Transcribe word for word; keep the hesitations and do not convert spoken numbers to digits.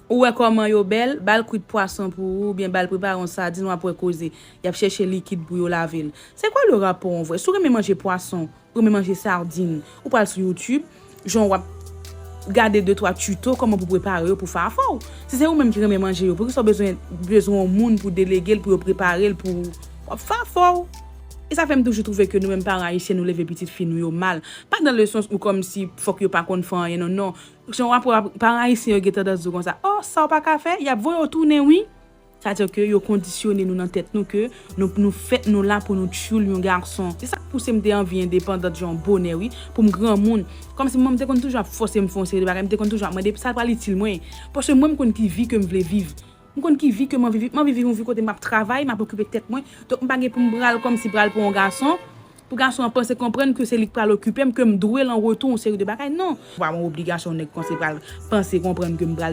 Ou wè kòman yo bèl, ba l kwit pwason pou ou, oubyen ba l prepare yon sadin, w ap wè koze. Y ap chèche likid pou yo lave l. Se kwa le rapò an vre? Si w renmen manje pwason, ou renmen manje sadin, ou pral sou YouTube, jan w ap gade de twa tuto kòman pou prepare yo pou fè afè w. Si se ou menm ki renmen manje yo, poukisa w bezwen, bezwen yon moun pou delege l, pou yo prepare l pou w ap fè afè w? E sa fè m toujou twouve ke nou menm paran ayisyen, nou leve pitit fi nou yo mal. Pa nan le sans ou kòmsi fòk yo pa konn fè anyen, non, non. Jan w ap wè, paran ayisyen yo gen tandans di w konsa, "Oh, sa w pa ka fè, y ap voye w tounen, wi." Sa di ke yo kondisyone nou nan tèt nou ke nou, nou fèt, nou la pou nou tchoul yon gason. Se sa k pouse m te anvi endepandant jan bonè, wi, pou m granmoun. Kòmsi manman m te konn toujou ap fòse m fè yon seri de bagay, m te konn toujou ap mande sa pral itil mwen. Paske mwen, m konn ki vi ke m vle viv. M konn ki vi ke m anvi viv. M anvi viv yon vi kote m ap travay, m ap okipe tèt mwen. Donk, m pa gen pou m pral kòmsi pral pou yon gason. Pou gason an panse konprann ke se li k pral okipe m, ke m dwe l an retou yon seri de bagay. Non. Pa yon obligasyon nèg panse pral panse konprann ke m pral